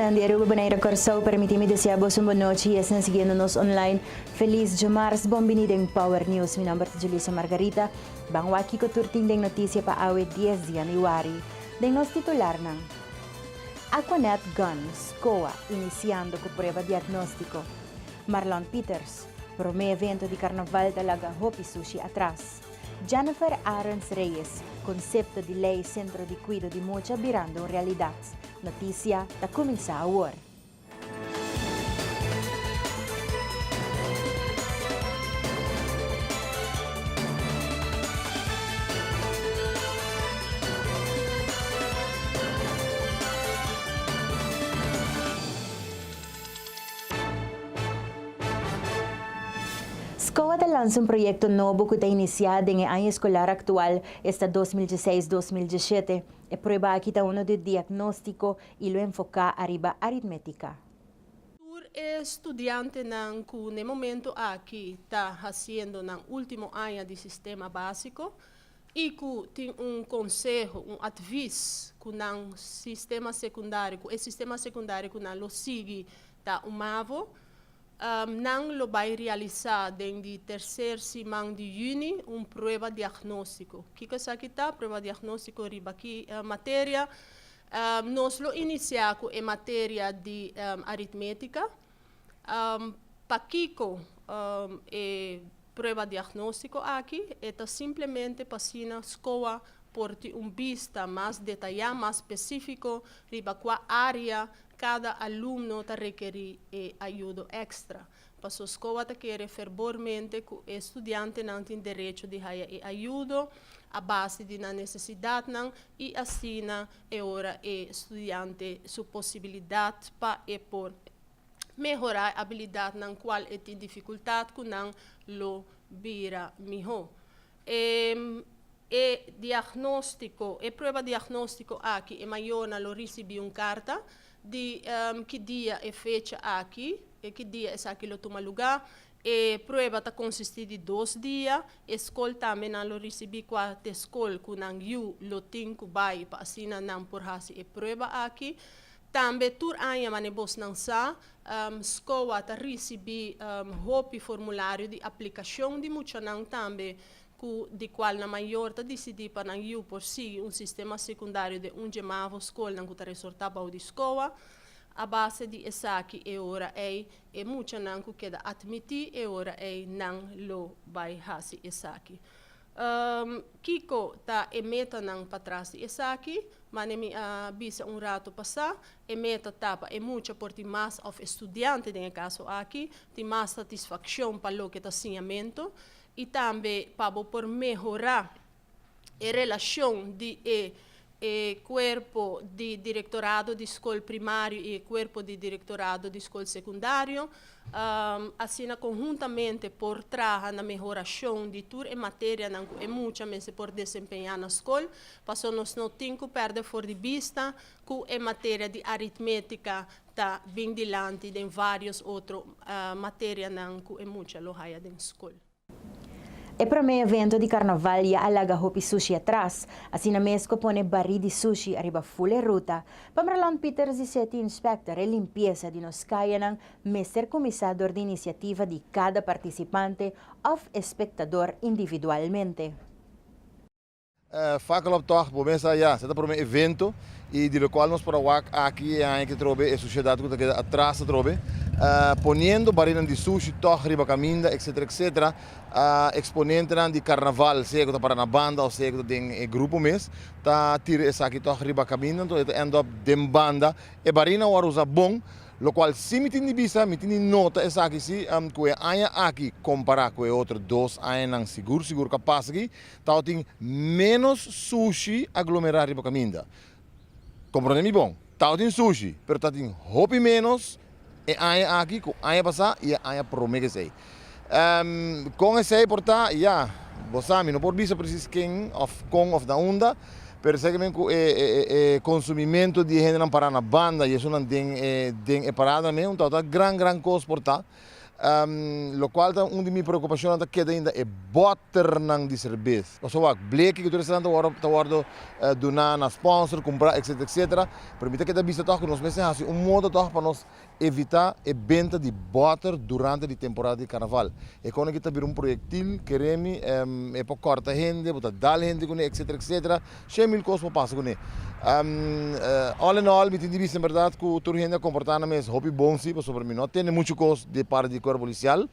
Televidentenan di Aruba, Bonaire, Kòrsou, permití mi desea boso un bon nochi i esnan siguiendo nos online, felis djomars, bon bini den Power News. Mi nòmber ta Julissa Margarita. Ban wak kiko tur tin den notisia pa awe dies di yanüari. Den nos titularnan, Aquanet Gun, SCOA, inisiando ku prueba diagnóstiko. Marlon Pieters, Promé evento di karnaval ta laga hopi sushi atras. Jennifer Arends Reyes, Konsepto di lei Sentro di Kuido di Mucha birando un realidat. Notisia ta kuminsá awor. SCOA ta lansa un proyekto nobo ku ta inisiá den e aña eskolar aktual, esta 2016, 2017. E prueba aki ta uno di diagnóstiko i lo enfoká ariba aritmétika. Tur e studiantenan ku n'e momento aki ta hasiendo nan último aña di sistema básiko i ku tin un konseho, un advis ku nan sistema sekundario, ku e sistema sekundario ku nan lo sigui ta un mavo, nan lo bai realisá den di terser siman di yüni un prueba diagnóstiko. Kiko esaki ta? Prueba diagnóstiko riba ki materia? Nos lo inisiá ku e materia di aritmétika. Pakiko e prueba diagnóstiko aki? E ta simplemente pa asina SCOA por tin un bista mas detayá, mas spesífiko riba kua área kada alumno ta rekerí e ayudo èkstra. Paso SCOA ta kere fervormente ku e studiantenan tin derecho di haya e ayudo a base di nan nesesidatnan i asina e ora e studiante su posibilidat pa e por mehorá e abilidatnan kual e tin difikultat ku nan lo bira mihó. E e diagnóstiko, e prueba diagnóstiko aki e mayornan lo risibí un karta di ki dia e fecha aki, e ki dia esaki lo tuma lugá. E prueba ta konsistí di dos dia. E skol tambe nan lo risibí kua t'e skol ku nan yu lo tin ku bai pa asina nan por hasi e prueba aki. Tambe tur aña manera bosnan sa, SCOA ta risibí hopi formulario di aplikashon di muchanan tambe ku di kual nan mayor ta disidí pa nan yu por sigui un sistema sekundario den un dje mavo skolnan ku ta resortá bou di SCOA. A base di esaki e ora ei e muchanan ku keda atmití e ora ei nan lo bai hasi esaki. Kiko ta e metanan patras di esaki? Mane mi a bisa un rato pasá, e meta ta pa e mucha por tin mas òf e studiante den e kaso aki tin mas satisfakshon pa loke ta siñamentu i tambe pa bo por mehorá e relashon di e e kuerpo di direktorado di skol primario i e kuerpo di direktorado di skol sekundario, asina konhuntamente por traha na mehorashon di tur e materianan ku e mucha mester por desempeñá na skol, pasobra nos no tin ku pèrdè for di bista ku e materia di aritmétika ta bin dilanti den vários otro materianan ku e mucha lo haya den skol. E promé evento di karnaval ya a laga hopi sushi atras, asina mes ku a pone barí di sushi ariba ful e ruta. Pa Marlon Pieters di City Inspector e limpiesa di nos kayanan mester kuminsá dor di inisiativa di kada partisipante òf espektador individualmente. Fakkeloptocht bo mester a ya, sa ta prome evento y di locual nos por a wak aki e aña aki atrobe e sociedad cu ta keda atras atrobe poniendo barinan di sushi tog riba caminda etcetera etcetera exponentenan di carnaval sea cu ta para na banda of sea cu ta den e grupo mes ta tira esaki tog riba caminda enton e ta end up den banda e barinan wor usa bon. Lokual si mi tin di bisa, mi tin di nota esaki si, ku e aña aki kompará ku e otro dos añanan sigur sigur ku a pasa aki, tabatin ménos sushi aglomerá riba kaminda. Komprondé mi bon, tabatin sushi, pero tabatin hopi ménos e aña aki ku aña pasá i e aña promé ku esei. Kon esei por ta? Ya, bo sa, mi no por bisa presis ken òf kon òf na unda, pero esei men ku e konsumimentu di e hendenan pará na banda i esunnan den e den e parada men un tabata gran gran kos por ta. Lokual ta un di mi preokupashonnan ta keda ainda e bòternan di serbes. Pasobra wak, bleki ku tur esnan ta wòrdu ta wòrdu duná na sponsor, kumprá etsetera etsetera, pero mi ta keda bisa tòg ku nos mester hasi un modo tòg pa nos evitá e benta di bòter durante di temporada di karnaval. E kòne ki ta bira un proyektil, kere mi, e por kòrta hende, bo ta dal hende kuné etsetera etsetera. 100.000 kos por pasa kuné. All in all mi tin di bisa en bèrdat ku tur hende a komportá nan mes hopi bon si, pasobra mi no a tende muchu kos di parti di kuerpo polisial.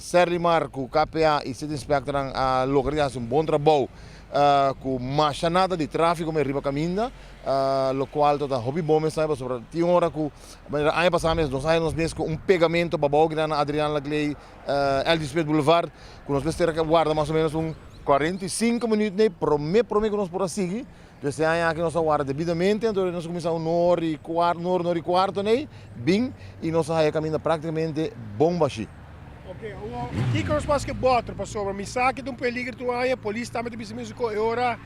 Serlimar ku KPA i City Inspectornan a logra di hasi un bon trabou ku masha nada di tráfiko mes riba kaminda, lokual ta hopi bon mes tambe pasobra tin ora ku manera aña pasá mes nos a haña nos mes ku un pegamento pabou kinan na Adriaan Laclay, LG Smith Boulevard ku nos mester a warda mas o menos un 45 minuut nei prome prome ku nos por a sigui. Dus e aña aki nos a warda debidamente, anto nos a kuminsá un ora i kuarto, un ora, un ora i kuarto nei bin i nos a haya kaminda praktikamente bon bashí. Ok, awor kiko nos por hasi ku e bòter? Pasobra mi sa ki ta un peligro tur aña, polis tambe ta bisa mesku e ora.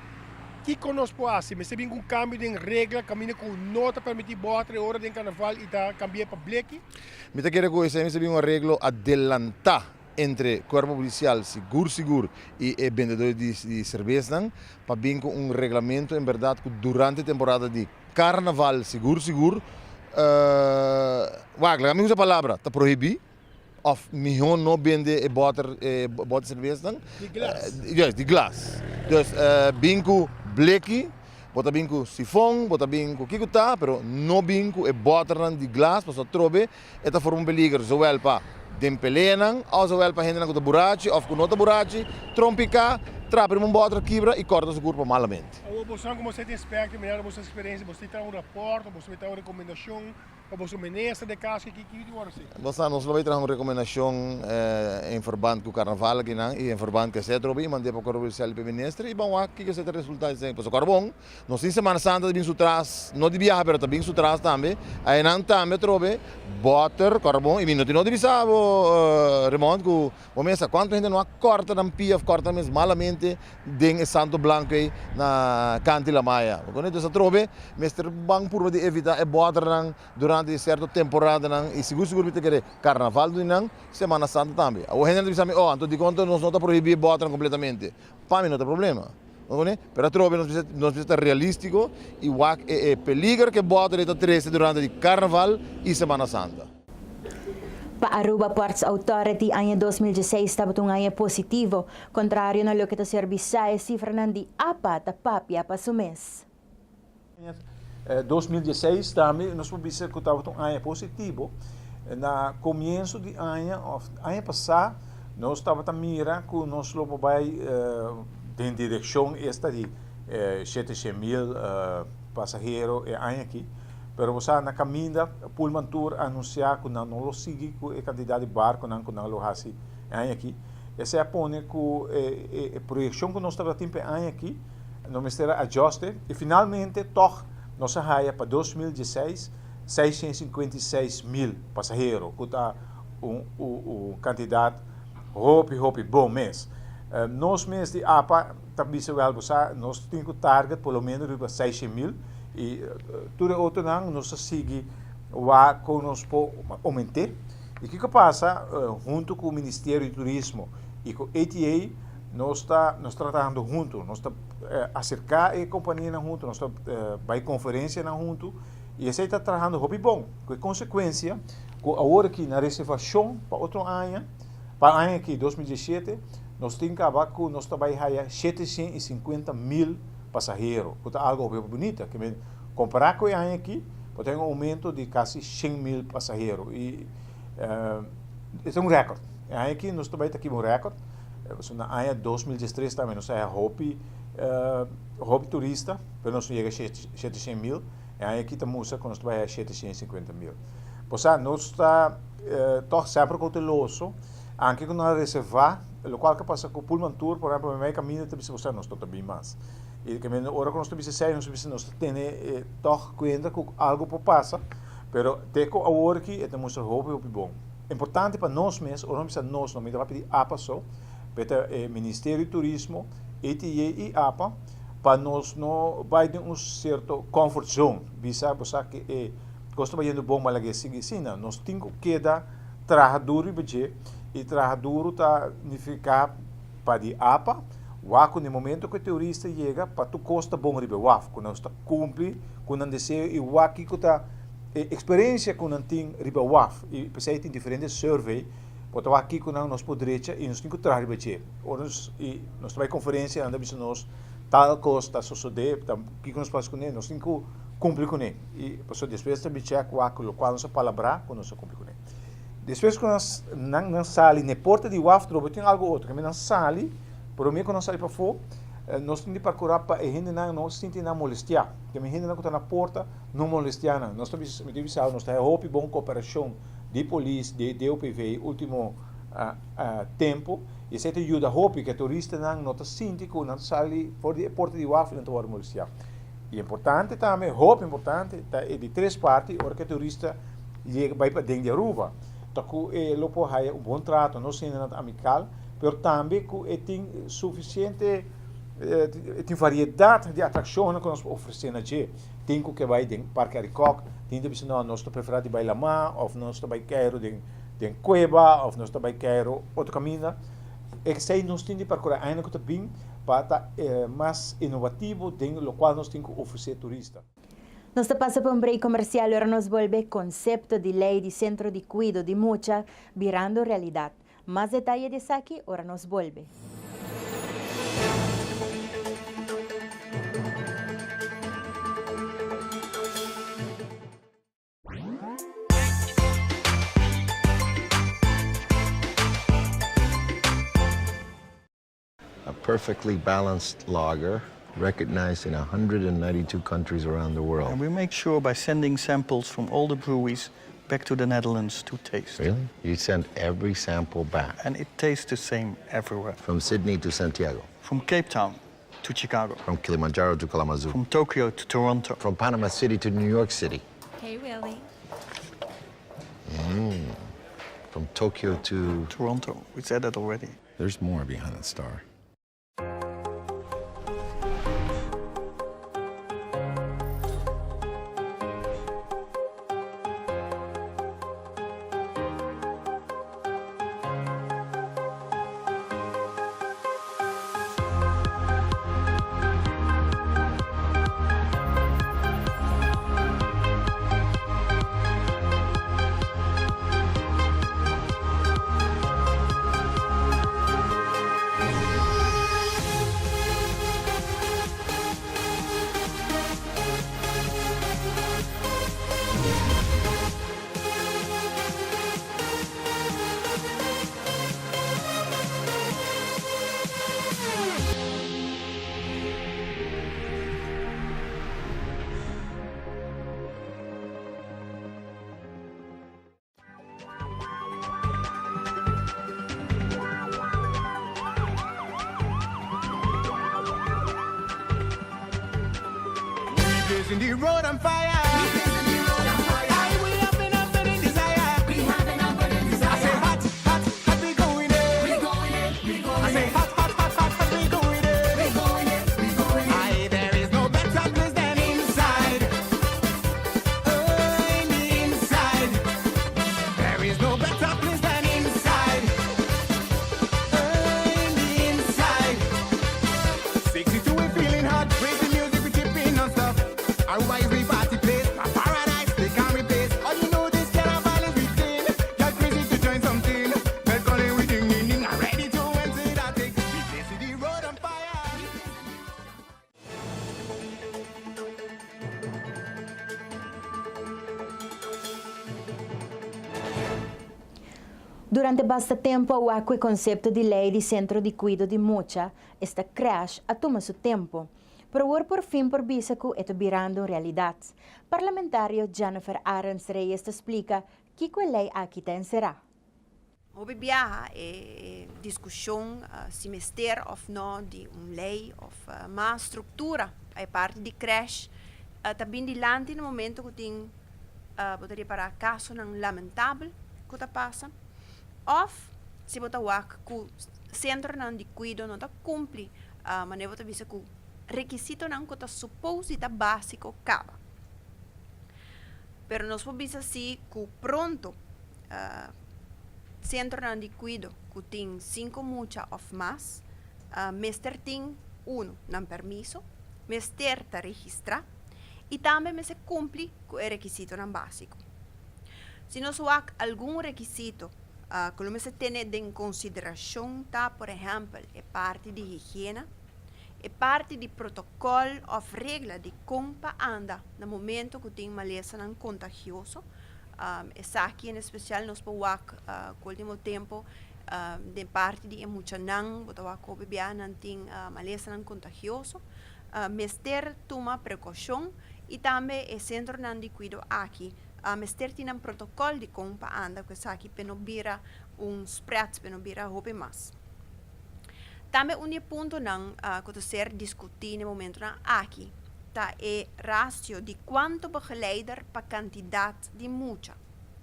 Kiko nos por hasi? Mester bin ku un kambio den regla kaminda ku no ta permití bòter e ora den karnaval i ta kambi'é pa bleki? Mi ta kere ku esei mester bin un areglo adelantá entre Kuerpo Polisial sigur sigur i e bendedor di serbesnan pa bin ku un reglamento en bèrdat ku durante temporada di karnaval sigur sigur wak laga mi usa palabra ta prohibí òf mihó no bende e bòter e bòter serbesnan Di glas. Juist di glas dus bin ku bleki bo ta bin ku sifon bo ta bin ku kiko ta pero no bin ku e bòternan di glas pasobra atrobe E ta forma un peliger zowel pa den peleanan òf zowel pa hendenan ku ta burachi òf ku no ta burachi, trompiká, trapa riba un bòter, kibra i kòrta su kurpa malamente. Awor boso komo sete inspector, mirando boso experiencia, boso tin traha un raport of boso tin traha un recomendacion pa boso minister den caso aki, kico tin worde haci? Bo sa, nos lo bay traha un recomendacion en verband cu carnaval akinan y en verband cu esei atrobe y mand'é pa Cuerpo Policial y pa e minister y ban wak kico esei ta resulta esei. Pasobra kòrda bon, Nos tin Semana Santa ta bin su tras, no di biaha pero ta bin su tras tambe. Ayanan tambe atrobe bòter, kòrbon i mi no tin no di bisa bo Remond ku bo mesa kuantu hende no a kòrta nan pia òf kòrta nan mes malamente den e santo blanku ei na kanti Lamaya. Bo kono? Entonces atrobe mester ban purba di evitá e bòternan durante di sierto temporadanan i sigur sigur mi ta kere karnaval duni nan, Semana Santa tambe. Awor hende ta bisa mi, oh anto dikon nos no ta prohibí e bòternan kompletamente? Pa mi no ta problema. Pero atrobe nos mester nos mester ta realístiko i wak e e peliger ku e bòter ei ta trese durante di Karnaval i Semana Santa. Pa Aruba Ports Authority aña 2016 tabata un aña positivo, kontrario na loke ta ser bisá e sifranan di apa ta papia pa su mes. 2016 tambe nos por bisa ku tabata un aña positivo. Na komienso di aña òf aña pasá nos tabata mira ku nos lo por bai den direkshon esta di 700.000 pasahero e aña aki. Pero bo sa na kaminda Pullman Tour a anunsiá ku nan no lo sigui ku e kantidat di barkonan ku nan lo hasi e aña aki. Esei a pone ku e proyekshon ku nos tabata tin pa e aña aki No mester a adjuste y finalmente tog nos a haya pa 2016 656 mil pasahero cu ta un un cantidad hopi hopi bon mes. Nos mes di apa ta bisa wel bo sa nos tin cu target por lo menos riba 600 mil y tur e otronan nos ta sigui wak con nos por aumente. Y kico pasa hunto cu Ministerio di Turismo y cu ATA Nos ta nos ta trahando huntu, nos ta aserká e kompanianan huntu, nos ta bai konferensianan huntu i esei ta trahando hopi bon. Ku e konsekuensia ku awor aki na reservashon pa otro aña, pa aña aki 2017, nos tin kaba ku nos ta bai haya 750.000 pasahero, ku ta algu hopi hopi bunita. Ke men kompará ku e aña aki bo ta un oumento di kasi 100.000 pasahero i e ta un rèkòrt. E aña aki nos ta bai ta kiba un rèkòrt. Pasobra na aña 2013 tambe nos a haya hopi hopi turista, pero nos no yega 700.000. E aña aki ta mustra ku nos ta bai haya 750.000. Bo sa, nos ta tòg semper kouteloso, anke ku nos a reservá, lokual ke pasa ku Pullman Tour, por ehèmpel, meimei kaminda ta bisa bo sa, nos no ta bin mas. I ke men ora ku nos ta bisa esei, nos ta bisa nos ta tene tòg kuenta ku algu por pasa, pero te ku awor aki e ta mustra hopi hopi bon. Importante pa nos mes, ora nos bisa nos, no mi ta papia di apa so, pero ta e Ministerio di Turismo, ATA i apa, pa nos no bai den un sierto comfort zone, bisa bo sa ke e kos ta bayendo bon, ma laga e sigui asina. Nos tin ku keda traha duru riba dje i traha duru ta nifiká pa di apa wak ku na e momento ku e turista yega pa tur kos ta bon riba e waf ku nos ta kumpli ku nan deseo i wak kiko ta e eksperensia ku nan tin riba waf i p'esei tin diferente survey bo ta wak kiko nan nos por drecha i nos tin ku traha riba dje ora nos i nos ta bai konferensia nan ta bisa nos tal kos ta sosodé ta kiko nos por hasi kuné nos tin ku kumpli kuné i pasobra despues ta bin chèk wak lokual nos a palabrá ku nos a kumpli kuné. Despues ku nan nan sali na e porta di waf trobe tin algu otro, kende nan sali, promé ku nan sali pafó, nos tin di parkurá pa e hendenan no sinti nan molestiá. Kende hendenan ku ta na porta no molestiá nan. Nos ta bisa, mi ta bisa nos ta haña hopi bon koperashon di polis, di DOPV último tempu, i esei ta yuda hopi ku e turistanan no ta sinti ku nan sali for di e porta di waf i nan ta wòrdu molestiá. I importante tambe, hopi importante, ta e di tres parti, ora ku e turista yega bai paden di Aruba, ta ku e lo por haya un bon trato, no siendo nan ta amical, pero tambe ku e tin sufisiente, e tin variedat di atrakshonnan ku nos por ofresé na dje. Tin ku ke bai den Parke Arikok, tin ta bisa no, nos ta preferá di bai lamá, òf nos ta bai keiru den den kueba, òf nos ta bai keiru otro kaminda. Esei nos tin di perkurá añanan ku ta bin pa ta mas inovativo den lokual nos tin ku ofresé turista. Nos ta pasa pa un break comercial ora nos bolbe concepto di ley di centro di cuido di mucha birando realidad. Mas detaye di esaki ora nos bolbe. A perfectly balanced lager recognized in 192 countries around the world. And we make sure by sending samples from all the breweries back to the Netherlands to taste. Really? You send every sample back? And it tastes the same everywhere. From Sydney to Santiago? From Cape Town to Chicago. From Kilimanjaro to Kalamazoo. From Tokyo to Toronto. From Panama City to New York City. Hey, Willie. From Tokyo to... Toronto. We said that already. There's more behind that star. Durante basta tempo a wak ku e konsepto di lei di sentro di kuido di mucha, esta crèche, a tuma su tempo. Pero awor por fin por bisa ku e ta birando un realidat. Parlamentario Jennifer Arends Reyes ta splika kiko e lei aki ta enserá. Hopi biaha e diskushon si mester òf no di un lei òf mas struktura pa e parti di krèsh ta bin dilanti na momento ku tin bo ta ripará kasonan lamentabel ku ta pasa òf si bo ta wak ku sentronan di kuido no ta kumpli manera bo ta bisa ku rekisitonan ku ta supos di ta básiko kaba. Pero nos por bisa si ku pronto. Sentronan di kuido ku tin sinku mucha òf mas mester tin unu nan permiso, mester ta registrá i tambe mester kumpli ku e rekisitonan básiko. Si nos wak algun rekisito ku lo mester tene den konsiderashon ta por ehèmpel e parti di higiena, e parti di protokòl òf regla di kon pa anda na momento ku tin malesanan kontagioso. Esaki en espesial nos por wak ku ultimo tempu den parti di e muchanan bo ta wak hopi bia nan tin malesanan kontagioso. Mester tuma prekoushon i tambe e sentronan di kuido aki mester tin nan protokòl di kon pa anda ku esaki p'e no bira un spread, p'e no bira hopi mas. Tambe un di e puntonan ku ta ser diskutí na e momentunan aki ta e rasio di kuantu begeleider pa kantidat di mucha.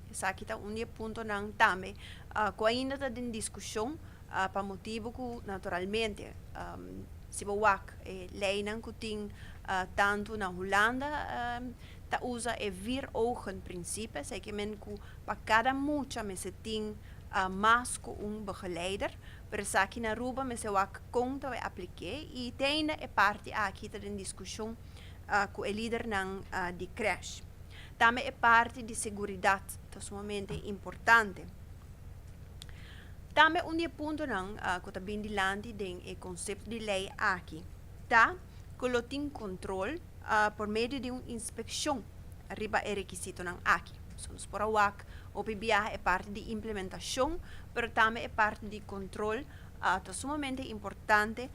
Esaki ta un di e puntonan tambe ku ainda ta den diskushon pa motibu ku naturalmente si bo wak e leinan ku tin tantu na Hulanda ta usa e vier ogen principe, esei ke men ku pa kada mucha mester tin mas ku un begeleider, pero esaki na Aruba mester wak kon ta bai aplik'é i te ainda e parti aki ta den diskushon ku e lidernan di crèsh. Tambe e parti di seguridat ta sumamente importante. Tambe un di e puntonan ku ta bin dilanti den e konsepto di lei aki ta ku lo tin kontrol por medio di un inspekshon riba e rekisitonan aki. So nos por a wak hopi biaha e parti di implementashon, pero tambe e parti di kontrol ta sumamente importante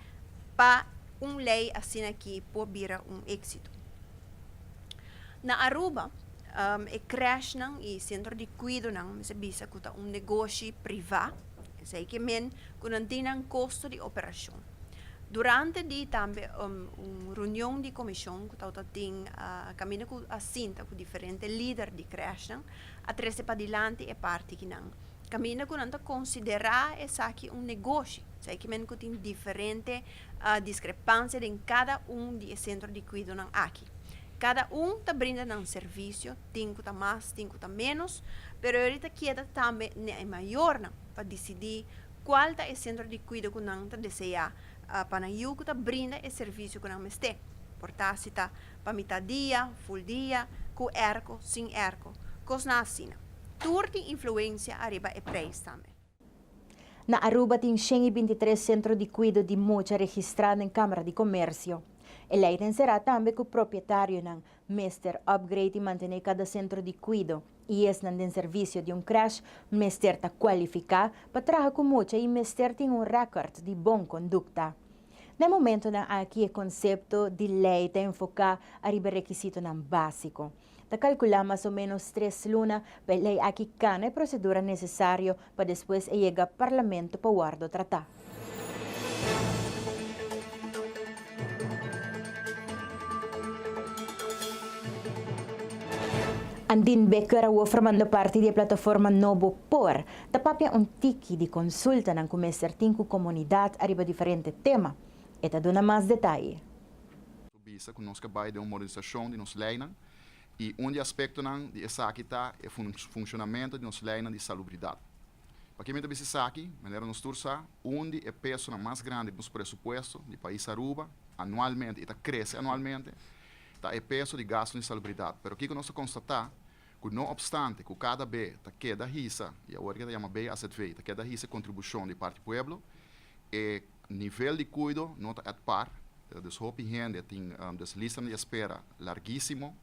pa un lei asina aki por bira un éksito. Na Aruba e crèshnan i sentro di kuidonan mester bisa ku ta un negoshi privá, esei ke men ku nan tin nan kosto di operashon. Durante di tambe un reunion di komishon ku tabata tin kaminda ku a sinta ku diferente lider di crèshnan a trese padilanti e parti kinan kaminda ku nan ta konsiderá esaki un negoshi. Esei ke men ku tin diferente diskrepansia den kada un di e sentro di kuidonan aki. Kada un ta brinda nan servisio, tin ku ta mas, tin ku ta ménos, pero e ta keda tambe na e mayornan pa disidí kual ta e sentro di kuido ku nan ta deseá pa nan yu ku ta brinda e servisio ku nan mester. Por ta si ta pa mitá dia, ful dia, ku èrko, sin èrko, kosnan asina. Tur tin influensia ariba e preis tambe. Na Aruba tin 123 sentro di kuido di mucha registrá den Kámara di Komersio. E lei ta enserá tambe ku propietarionan mester upgrade i mantené kada sentro di kuido i esnan den servisio di un krèsh mester ta kualifiká pa traha ku mucha i mester tin un rèkòrt di bon kondukta. Na e momentonan aki e konsepto di lei ta enfoká ariba rekisitonan básiko. Ta kalkulá mas o ménos tres luna pa e lei aki kana e prosedura nesesario pa despues e yega Parlamento pa wòrdu tratá. Andin Bikker awor formando parti di e plataforma Nobo Por, ta papia un tiki di konsultanan ku mester tin ku komunidat ariba diferente tema. E ta duna mas detaye. Bisa ku nos ke bai den un modernisashon di nos leinan i un di aspektonan di esaki ta e funshonamentu di nos leinan di salubridat. P'aki mi ta bisa esaki? Manera nos tur sa, un di e pesonan mas grandi di nos presupuesto di pais Aruba anualmente i ta krese anualmente ta e peso di gasto di salubridat. Pero kiko nos ta konstatá? Ku no opstante ku kada be ta keda hisa, i awor ke ta yama BAZV, ta keda hisa e kontribushon di parti pueblo, e nivel di kuido no ta at par. Dus hopi hende tin dus listanan di espera largisimo.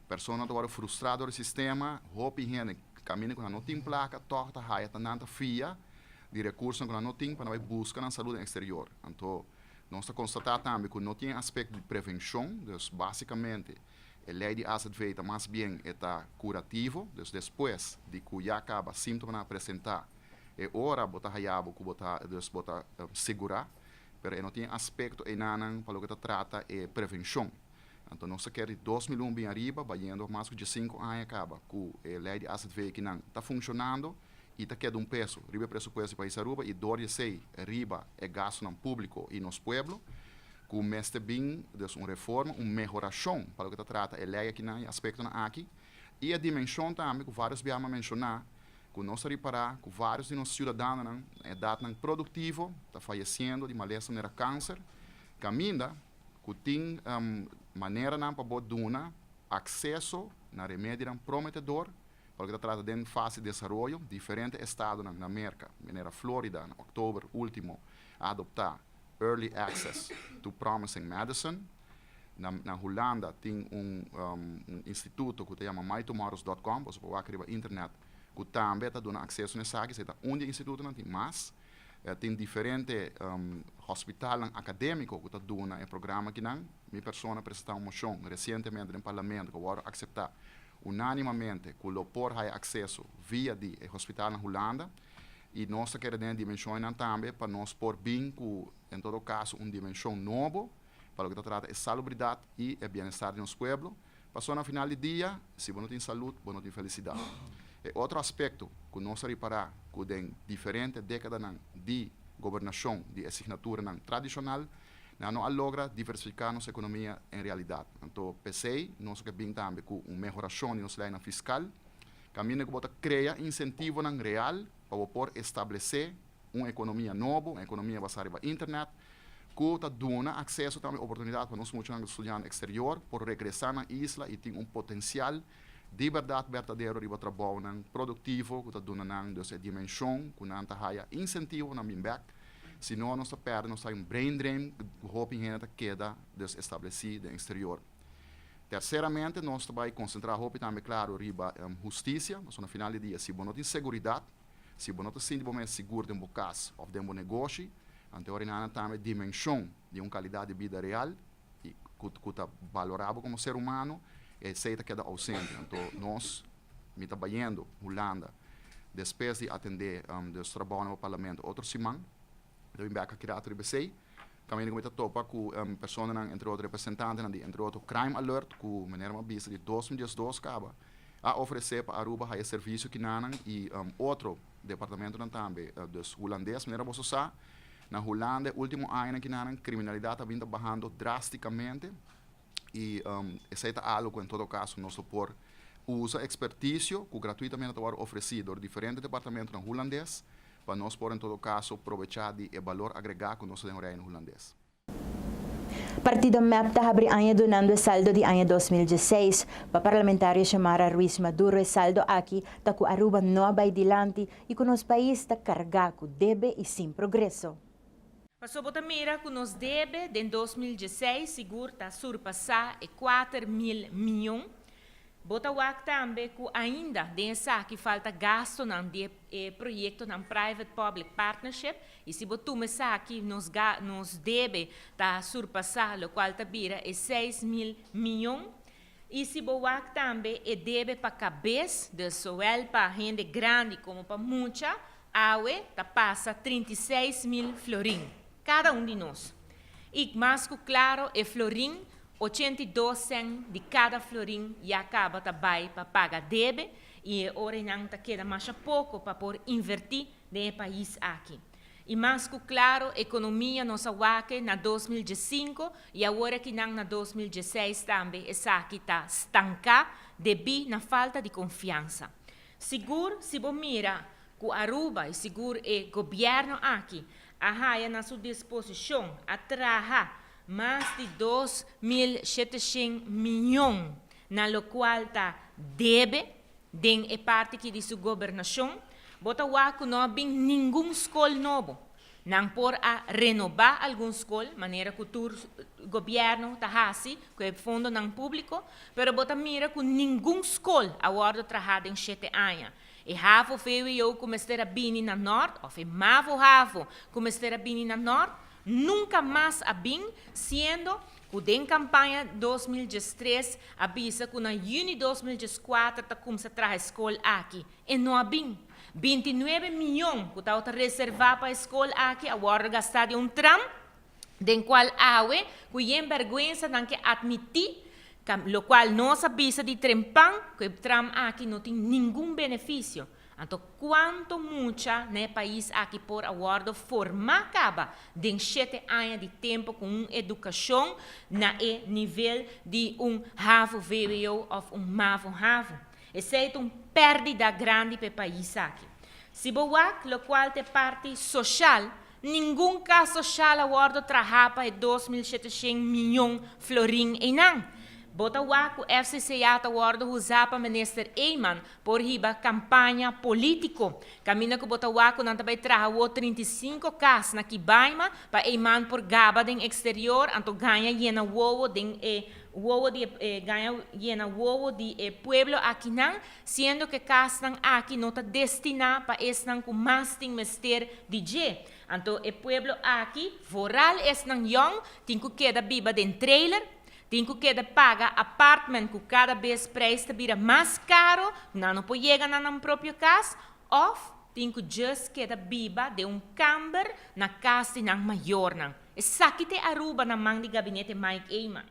Personanan ta wòrdu frustrá dor e sistema. Hopi hende kaminda ku nan no tin plaka tòg ta haya ta nan ta fia di rekursonan ku nan no tin pa nan bai buska nan salud den eksterior. Anto nos ta konstatá tambe ku no tin e aspekto di prevenshon, dus basikamente e lei di AZV ta mas bien e ta kurativo, dus despues di ku ya kaba síntomanan a presentá e ora bo ta haya bo ku bo ta dus bo ta sigurá. Pero e no tin e aspekto einanan pa loke ta trata e prevenshon. Anto nos ta kere di 2001 bin ariba, bayendo mas ku diesinku aña kaba ku e lei di azv kinan ta funshonando i ta keda un peso riba e presupuesto di pais Aruba i dor di esei riba e gastunan públiko i nos pueblo ku mester bin dus un reforma, un mehorashon pa loke ta trata e lei akinan i aspektonan aki i e dimenshon tambe ku vários biaha mi a menshoná. ku nos a ripará ku vários di nos siudadanonan na edatnan produktivo ta fayesiendo di malesa manera kanser, kaminda ku tin maneranan pa bo duna akseso na remedinan prometedor pa loke ta trata den fase di desaroyo. Diferente estadonan na Merka, manera Florida na òktober último a adoptá Early Access to Promising Medicine. Na Hulanda tin un instituto ku ta yama mytomorrows dot com, boso por wak riba internet, ku tambe ta duna akseso na esaki. Esei ta un di e institutonan, tin mas. Tin diferente hospitalnan akadémiko ku ta duna e programa akinan. Mi persona a presentá un moshon resientemente den parlamento ku a wòrdu akseptá unánimamente ku lo por haya akseso via di e hospitalnan Hulanda. I nos ta kere den e dimenshonnan tambe pa nos por bin ku en todo kaso un dimenshon nobo pa loke ta trata e salubridat i e bienestar di nos pueblo. Pasobra na final di dia, si bo no tin salud, bo no tin felisidat. E otro aspekto ku nos a ripará ku den diferente dékadanan di gobernashon di e signaturanan tradishonal, nan no a logra diversifiká nos ekonomia en realidat. Anto p'esei nos a ke bin tambe ku un mehorashon di nos leinan fiskal, kaminda ku bo ta krea insentivonan real pa bo por establesé un ekonomia nobo, un ekonomia basá riba internet, ku ta duna akseso tambe oportunidat pa nos muchanan ku ta studiando eksterior por regresá nan isla i tin un potensial di bèrdat berdadero riba trabounan produktivo ku ta duna nan dus e dimenshon ku nan ta haya insentivo nan bin bèk. Si no nos ta pèrdè, nos ta hay un brain drain ku hopi hende ta keda dus establesí den eksterior. Terseramente nos ta bai konsentrá hopi tambe klaro riba hustisia, pasobra na final di dia si bo no tin seguridat, Si bo no ta sinti bo mes sigur den bo kas òf den bo negoshi, anto e ora nan tambe dimenshon di un kalidat di bida real i ku ku ta balorá bo komo ser humano, esei ta keda ousente. Anto nos, mi ta bayendo Hulanda despues di atendé dus trabounan pa parlamento otro siman, mi ta bin bèk aki rato riba esei, kaminda ku mi ta topa ku personanan, entre otro representantenan di entre otro Crime Alert ku manera mi a bisa di 2012 kaba a ofresé pa Aruba haya servisio kinanan i otro departamentonan tambe, dus Hulandes manera boso sa na Hulanda e ultimo añanan kinanan kriminalidat a bin ta bahando drastikamente i esei ta algo ku en todo kaso nos lo por usa ekspertisio ku gratuitamente ta wòrdu ofresí dor diferente departamentonan Hulandes pa nos por en todo kaso probechá di e balor agregá ku nos ta den Reino Hulandes. Partido mep ta habri aña dunando e saldo di aña 2016. Pa parlamentario Xiomara Ruiz Maduro e saldo aki ta ku Aruba no a bai dilanti i ku nos pais ta kargá ku debe i sin progreso. Paso bo ta mira ku nos debe den 2016 sigur ta surpasá e 4000 mion. Bo ta wak tambe ku ainda den esaki falta gastonan di e proyektonan Private Public Partnership i si bo tuma esaki nos ga nos debe ta surpasá lokual ta bira e 6000 mion. I si bo wak tambe e debe pa kabes, dus zowel pa hende grandi komo pa mucha, awe ta pasa 36.000 florin, kada un di nos. I mas ku klaro e florin, 82 sèn di kada florin ya kaba ta bai pa paga debe i e ora einan ta keda masha poko pa por invertí den e pais aki. I mas ku klaro ekonomia nos a wak na 2015 i awor akinan na 2016 tambe esaki ta stanká debí na falta di konfiansa. Sigur si bo mira ku Aruba i sigur e gobièrnu aki a haya na su disposishon a traha mas di 2700 miyon na lokual ta debe den e parti aki di su gobernashon, bo ta wak ku no a bin ningun skol nobo. Nan por a renobá algun skol, manera ku tur gobièrnu ta hasi ku e fondonan públiko, pero bo ta mira ku ningun skol a wòrdu trahá den shete aña. E havo vwo ku mester a bini na Nòrt, òf e mavo havo ku mester a bini na Nòrt, nunka mas a bin, siendo ku den kampaña 2013 a bisa ku na yüni 2014 ta kumsa traha e skol aki. E no a bin. 29 miyon ku tabata reservá pa e skol aki a wòrdu gastá den un tram, den kual awe ku yen bèrgwensa nan ke atmití, lokual nos a bisa di trempan ku e tram aki no tin ningun benefisio. Anto kuantu mucha na e pais aki por a wòrdu formá kaba den shete aña di tempu ku un edukashon na e nivel di un havo-vwo òf un mavo-havo? Esei ta un pèrdida grandi pa e pais aki. Si bo wak lokual ta e parti soshal, ningun kas soshal a wòrdu trahá pa e 2700 miyon florin einan. Bo ta wak ku FCCA ta wòrdu usá pa Minister Eman por hiba kampaña polítiko. Kaminda ku bo ta wak ku nan ta bai traha awor 35 kas na Kibaima pa Eman por gaba den eksterior anto gaña yena wowo den e wowo di e gaña yena wowo di e pueblo akinan, siendo ku e kasnan aki no ta destiná pa esnan ku mas tin mester di dje. Anto e pueblo aki, vooral esnan yòn, tin ku keda biba den trailer, Tin ku keda paga apartment ku kada bes prijs ta bira mas karo, nan no por yega na nan propio kas, òf tin ku just keda biba den un kamber na kas di nan mayornan. Esaki ta e Aruba na man di Gabinete Mike Eman.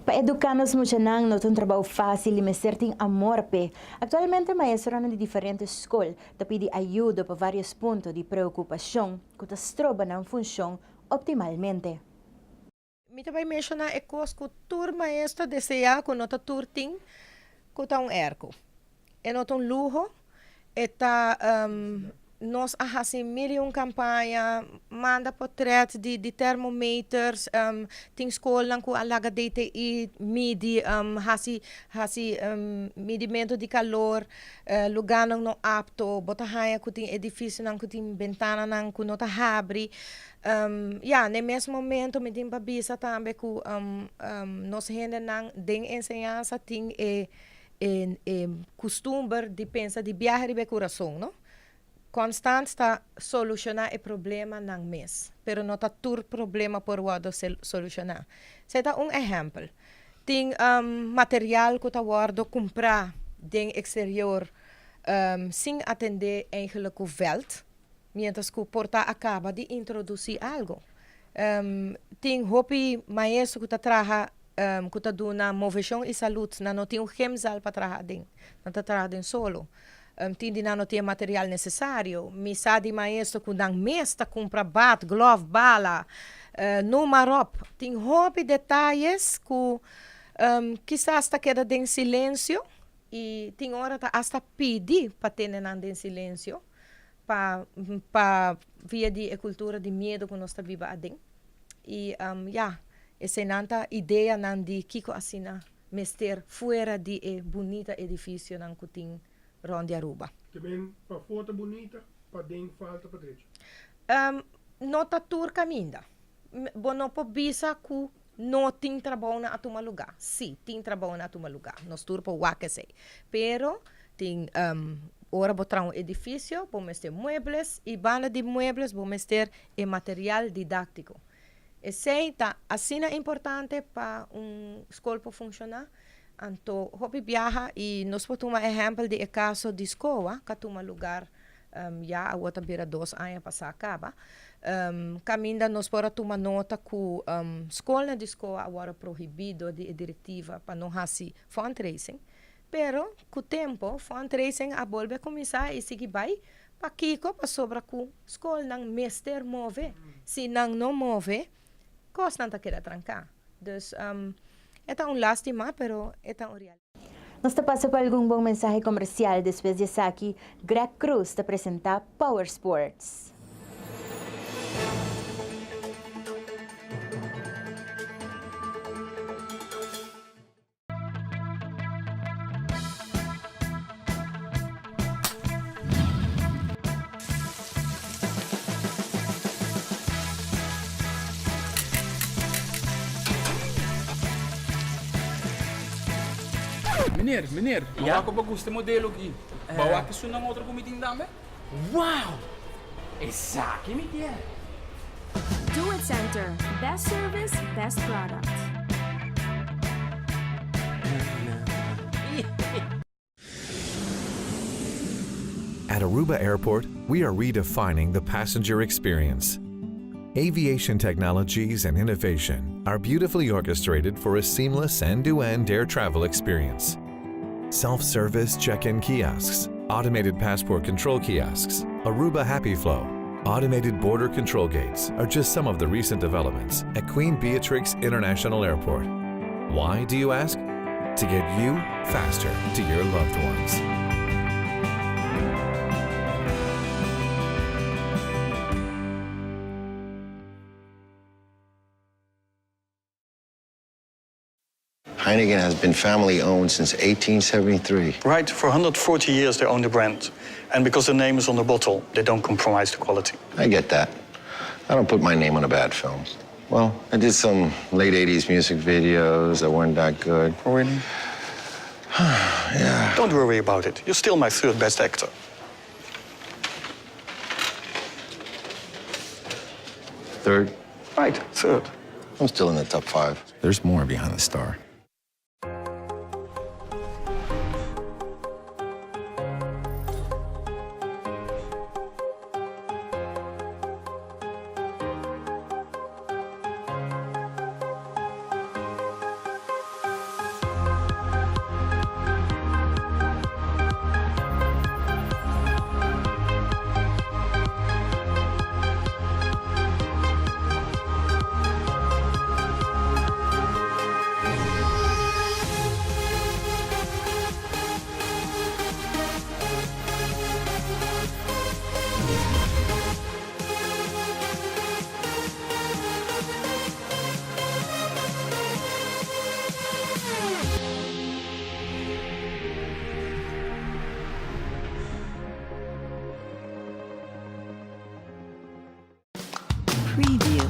Pa eduká nos muchanan no ta un trabou fásil i mester tin amor p'e. Aktualmente maestronan di diferente skol ta pidi ayudo pa vários punto di preokupashon ku ta stroba nan funshon optimalmente. Mi ta bai menshoná e kos ku tur maestro deseá ku no ta tur tin, ku ta un èrko. E no ta un luho, e ta nos a hasi mil i un kampaña, manda potrèt di di termometers, tin skolnan ku a laga DTI midi hasi hasi midimentu di kalor, lugánan no apto, bo ta haña ku tin edifisionan ku tin bentananan ku no ta habri. Ya, n'e mes momento mi tin pa bisa tambe ku nos hendenan den enseñansa tin e e kustumber di pensa di biaha riba e kurason, no? Konstant ta solushoná e problema nan mes, pero no ta tur problema por wòrdu solushoná. Esei ta un ehèmpel. Tin material ku ta wòrdu kumprá den eksterior sin atendé eigenlik ku vèlt. Mientras cu por ta a caba di introduci algo. Tin hopi maestro cu ta traha cu ta duna movecion y salud, nan no tin un gymzaal pa traha aden, nan ta traha den solo. Tin di nan no tin e material necesario. Mi sa di maestro cu nan mes ta cumpra bat, glove, bala, noem maar op. Tin hopi detayes cu kisas ta keda den silencio y tin ora ta hasta pidi pa tene nan den silencio. Pa pa via di e kultura di miedu ku nos ta biba aden. I ya, eseinan ta ideanan di kiko asina mester fuera di e bunita edifisionan ku tin rònt di Aruba. Te men pafó ta bunita, paden falta pa drecha. No ta tur kaminda. Bo no por bisa ku no tin trabounan a tuma lugá. Sí, tin trabounan a tuma lugá. Nos tur por wak esei. Pero tin ora bo traha un edifisio, bo mester muebles i banda di muebles bo mester e material didáktiko. Esei ta asina importante pa un skol por funshoná. Anto hopi biaha i nos por tuma ehèmpel di e kaso di SCOA ku a tuma lugar Ya awor ta bira dos aña pasá kaba. Kaminda nos por a tuma nota ku skolnan di SCOA a wòrdu prohibí dor di e direktiva pa no hasi fundraising. Pero ku tempu fundraising a bolbe kuminsá i sigui bai. Pakiko? Pasobra ku skolnan mester move. Si nan no move, kosnan ta keda tranká. Dus e ta un lástima, pero e ta un realidat. Nos ta pasa pa algun bon mensahe comercial despues di esaki Greg Cruz ta presenta Power Sports. Meneer, meneer, ma wak bo gusta e modelo aki. Bo a wak esunnan otro ku mi tin tambe? Wow! Esaki mi kier! Do It Center, best service, best product. At Aruba Airport, we are redefining the passenger experience. Aviation technologies and innovation are beautifully orchestrated for a seamless end-to-end air travel experience. Self-service check-in kiosks, automated passport control kiosks, Aruba Happy Flow, automated border control gates are just some of the recent developments at Queen Beatrix International Airport. Why, do you ask? to get you faster to your loved ones. Heineken has been family owned since 1873. Right, for 140 years they own the brand. And because the name is on the bottle, they don't compromise the quality. I get that. I don't put my name on a bad film. Well, I did some late 80s music videos that weren't that good. Oh, really? yeah. Don't worry about it. You're still my third best actor. Third? Right, third. I'm still in the top five. There's more behind the star. Preview.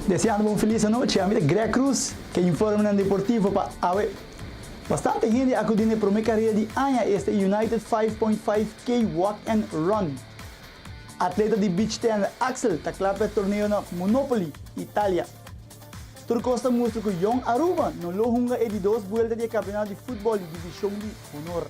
Deseando un feliz anochi, ami ta Greg Cruz, cu informenan deportivo pa awe. Bastante hende a acudi na e prome careda di aña, esta e United 5.5 K Walk and Run. Atleta di beach tennis Axel ta cla pa e torneo na Monopoli, Italia. Tur cos ta mustra cu Jong Aruba no lo hunga e di dos buelta di e campeonato di futbol di division di honor.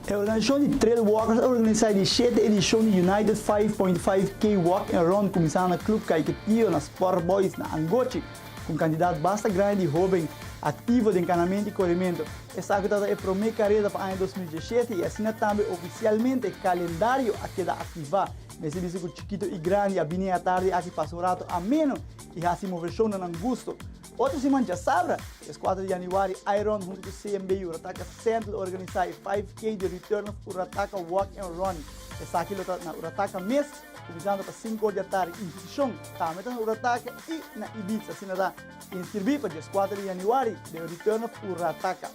E organisacion di Trail Walkers a organisa e di shete edicion di United 5.5 K Walk and Run cuminsa na Club Caiquetio na Sport Boys na Angochi cu un cantidad basta grandi di hoben activo den canamento y coremento. Esaki tabata e prome careda pa aña 2017 y asina tambe oficialmente e calendario a keda activa. Mester bisa cu chikito y grandi a bini e atardi aki pasa un rato ameno y haci movecion na nan gusto. Otro siman djasabra, es kuater di yanüari, Iron huntu ku CMB i Urataka Central a organisá e 5K di Return of Urataka Walk and Run. Esaki lo ta na Urataka mes, kuminsando pa sinku or di atardi. Inskripshon tambe ta na Urataka i na Ibiza. Asina ta inskribi pa dieskuater di yanüari den Return of Urataka.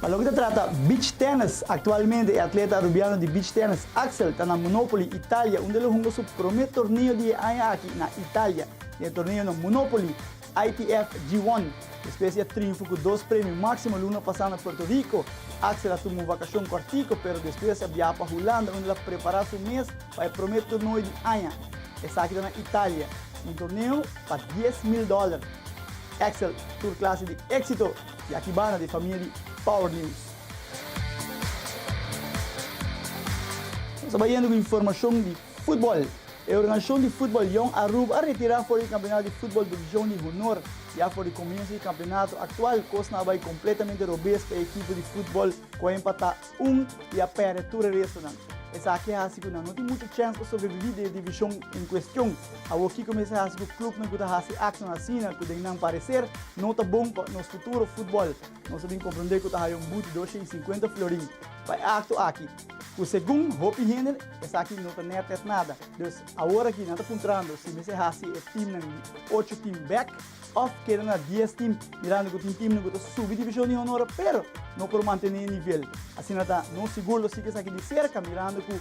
Pa loke ta trata beach tennis, aktualmente e atleta arubiano di beach tennis Axel ta na Monopoli, Italia, unda el a hunga su prome torneo di e aña aki na Italia. Den e torneo na Monopoli, ITF G1, despues di a triunfo ku dos premio máksimo luna pasá na Puerto Rico, Axel a tuma un vakashon kòrtiku pero despues a biaha pa Hulanda unda el a prepará su mes pa e prome torneo di aña. Esaki ta na Italia, un torneo pa 10,000 dòler. Axel, tur klase di éksito! Y aki banda di famia di Power News. Nos ta bayendo cu informacion di futbol. E organisacion di futbol Jong Aruba a retira for di campeonato di futbol division di honor. Ya for di comienso di campeonato actual cosnan a bay completamente robes pa e ekipo di futbol cu a empata un y a perde tur e restonan. Esaki a haci cu nan no tin mucho chens pa sobrevivi den e division en cuestion. Awor kiko mester hasi ku klupnan ku ta hasi akshon asina ku den nan pareser no ta bon pa nos futuro futbòl? Nos a bin komprondé ku ta haya un but di 250 florin pa e akto aki, ku segun hopi hende esaki no ta nèt nèt nada. Dus awor aki nan ta puntrando si mester hasi e timnan di ocho tim bèk òf keda na dies tim, mirando ku tin timnan ku ta subi divishon di honor pero no por mantené e nivel. Asina ta nos sigur lo sigui esaki di serka mirando ku.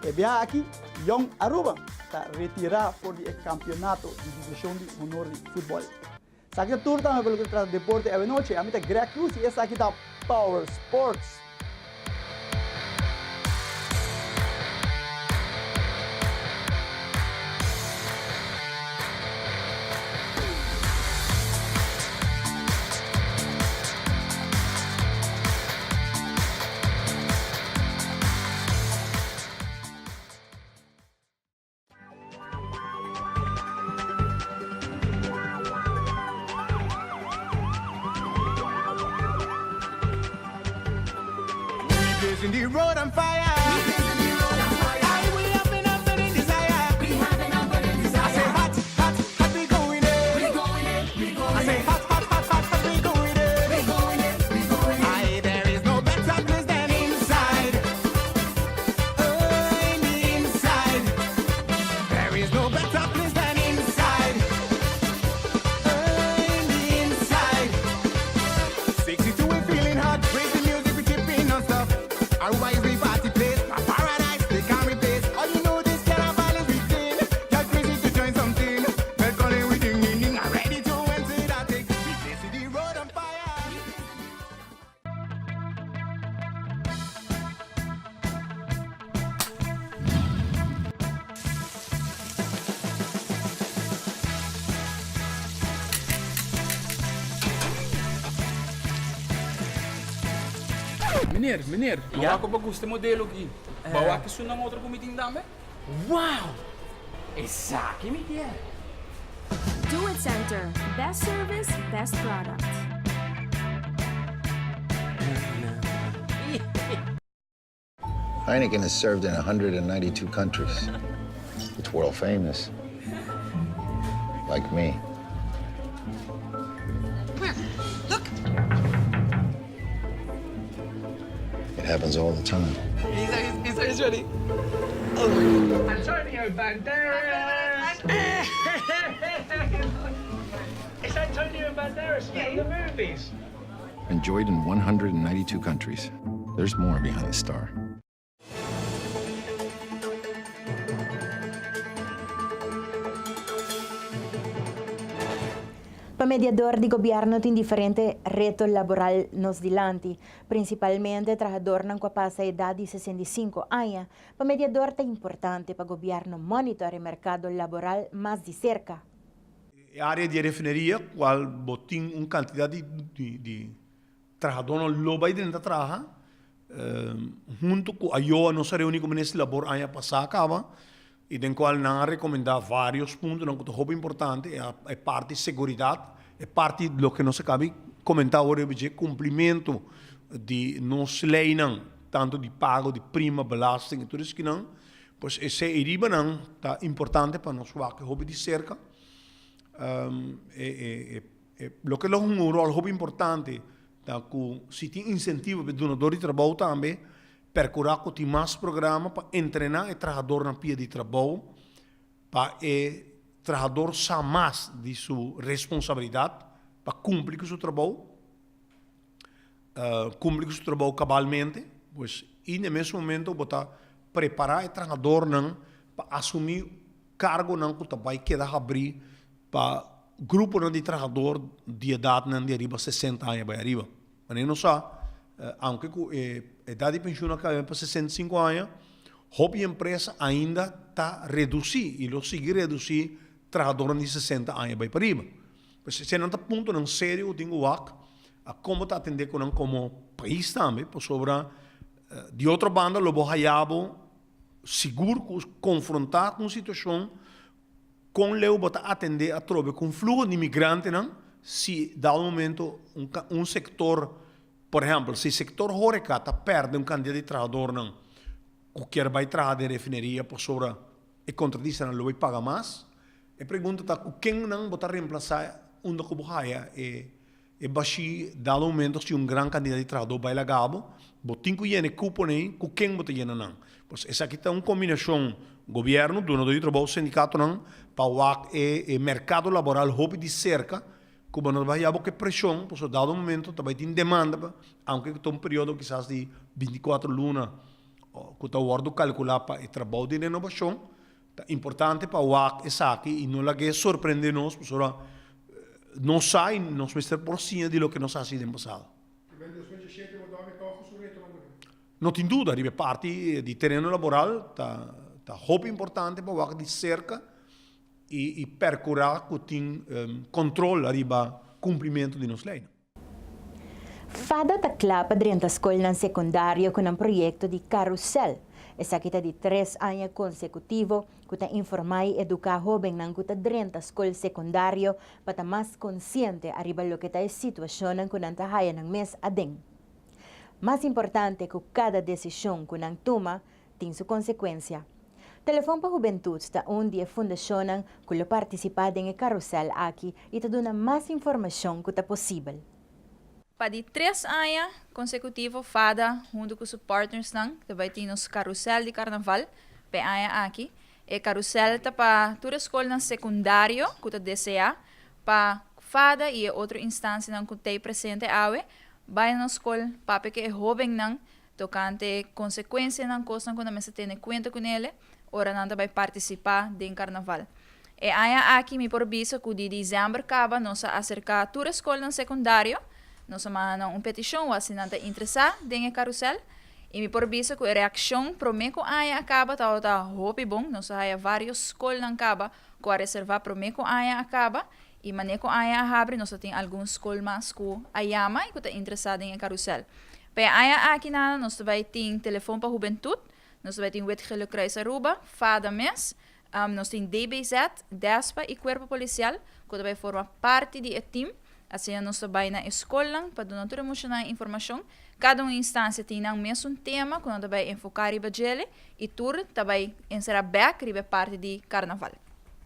E biaha aki Jong Aruba ta retira for di e campeonato di division di honor di futbol. Esaki ta tur tambe pa loke ta trata deporte awenochi. Ami ta Greg Cruz y esaki ta Power Sports. blazing the road on fire. We blazing the road on fire. Aye, we having a burning desire. We having a burning desire. I say hot, hot, hot, we going in. We going in, we going I say hot, hot, hot, hot, hot, we going in. We going in, we going in. Aye, there is no better place than inside. Oh, in the inside. There is no better place than inside. Oh, in the inside. 62, we feeling hot. Raise the music, we tipping non-stop. Aruba is the party place. A paradise, they can't replace. All you know, this kind of violence we feel. Get crazy to join something. Bell calling, we ding ding ding. I'm ready to enter that thing. We blazing the road on fire. Meneer, meneer, Ja? bo gusta e modelo aki. Eh. Bo a wak esunnan otro ku mi tin tambe? Wow! Esaki mi kier. Do It Center. Best service, best product. Heineken is served in 192 countries. It's world famous. Like me. Where? Look. It happens all the time. He's, he's, he's ready. Oh. Antonio Banderas! It's Antonio Banderas from the movies. Enjoyed in 192 countries. There's more behind the star. Pa mediador di gobierno tin diferente reto laboral nos dilanti, principalmente trahadornan cu a pasa edad di 65 aña. Pa mediador ta importante pa gobierno monitor e mercado laboral mas di cerca. E área di e refineria kual bo tin un kantidat di di di trahadónan lo bai drenta traha. Huntu ku Ayoa nos a reuní ku Minister di Labor aña pasá kaba i den kual nan a rekomendá vários puntonan ku ta hopi importante, e parti seguridat, e parti loke nos a kaba di komentá awor riba dje, kumplimentu di nos leinan, tantu di pago di prima, belasting i tur eskinan. Pues esei ei riba nan ta importante pa nos wak hopi di serka. E loke lo hunga un ròl hopi importante ta ku si tin insentivo pa e dunador di trabou tambe perkurá ku tin mas programa pa entrená e trahadornan pia di trabou pa e trahador sa mas di su responsabilidat pa kumpli ku su trabou, kumpli ku su trabou kabalmente, pues i na e mes momento bo ta prepará e trahadornan pa asumí kargonan ku ta bai keda habrí pa gruponan di trahador di edatnan di ariba sesenta aña bai ariba. Manera nos sa, aunke ku e edat di penshun a kaba pa 65 aña, hopi empresa ainda ta redusí i lo sigui redusí trahadornan di 60 aña bai pariba. Pues eseinan ta puntonan serio ku tin ku wak a komo ta atendé ku nan komo pais tambe, pasobra di otro banda lo bo haya bo sigur ku konfrontá ku un situashon Kon leu bo ta atendé atrobe ku un fluho di migrantenan si dado momento un un sektor, por ehèmpel, si sektor horeca ta pèrdè un kantidat di trahadornan ku kier bai traha den refineria pasobra e kontratistanan lo bai paga mas, e pregunta ta ku kennan bo ta remplasá unda ku bo haya e E bashí dado momento si un gran kantidat di trahadó bai laga bo, bo tin ku yena e kuponan ei, ku ken bo ta yena nan? Pues esaki ta un kombinashon gobièrnu, dunadó di trabou, sindikatonan pa wak e e merkado laboral hopi di serka ku bo no ta bai haya bo ku e preshon pasobra dado momento ta bai tin demanda pa aunke ku ta un periodo kisas di bintikuatro luna ku ta wòrdu kalkulá pa e trabou di renobashon. Ta importante pa wak esaki i no lag'é sorprendé nos pasobra nos sa i nos mester por siña di loke nos a hasi den pasado. No tin duda riba e parti di tereno laboral ta ta hopi importante pa wak di serka i perkurá ku tin kontrol ariba kumplimentu di nos leinan. Fada ta kla pa drenta skolnan sekundario ku nan proyekto di Karusèl. Esaki ta di tres aña konsekutivo ku ta informá i eduká hóbennan ku ta drenta skol sekundario pa ta mas konsiente ariba loke ta e situashonnan ku nan ta haya nan mes aden. Mas importante ku kada desishon ku nan tuma tin su konsekuensia. Telefon pa Hubentut ta un di e fundashonnan ku lo partisipá den e karusèl aki i ta duna mas informashon ku ta posibel. Pa di tres aña konsekutivo fada huntu ku su partnersnan ta bai tin nos karusèl di karnaval pa e aña aki. E karusèl ta pa tur e skolnan sekundario ku ta deseá pa fada i e otro instansianan ku t'ei presente awe bai na nos skol papia ku e hóbennan tokante konsekuensianan, kosnan ku nan mester tene kuenta kunele ora nan ta bai partisipá den karnaval. E aña aki mi por bisa ku di desèmber kaba nos a aserká tur e skolnan sekundario, nos a manda nan un petishon wak si nan ta interesá den e karusèl i mi por bisa ku e reakshon promé ku aña a kaba tabata hopi bon, nos a haya vários skolnan kaba ku a reservá promé ku aña a kaba i manera ku aña a habri nos a tin algun skol mas ku a yama i ku ta interesá den e karusèl. Pa e aña aki nada nos ta bai tin Telefon pa Hubentut, nos ta bai tin Wit Gele Kruis Aruba, fada mes, nos tin DBZ, Despa i Kuerpo Polisial ku ta bai forma parti di e tim. Asina nos ta bai na e skolnan pa duna tur e muchanan informashon. Kada un instansia tin nan mesun tema ku nan ta bai enfoká riba djele i tur ta bai enserá bèk riba e parti di karnaval.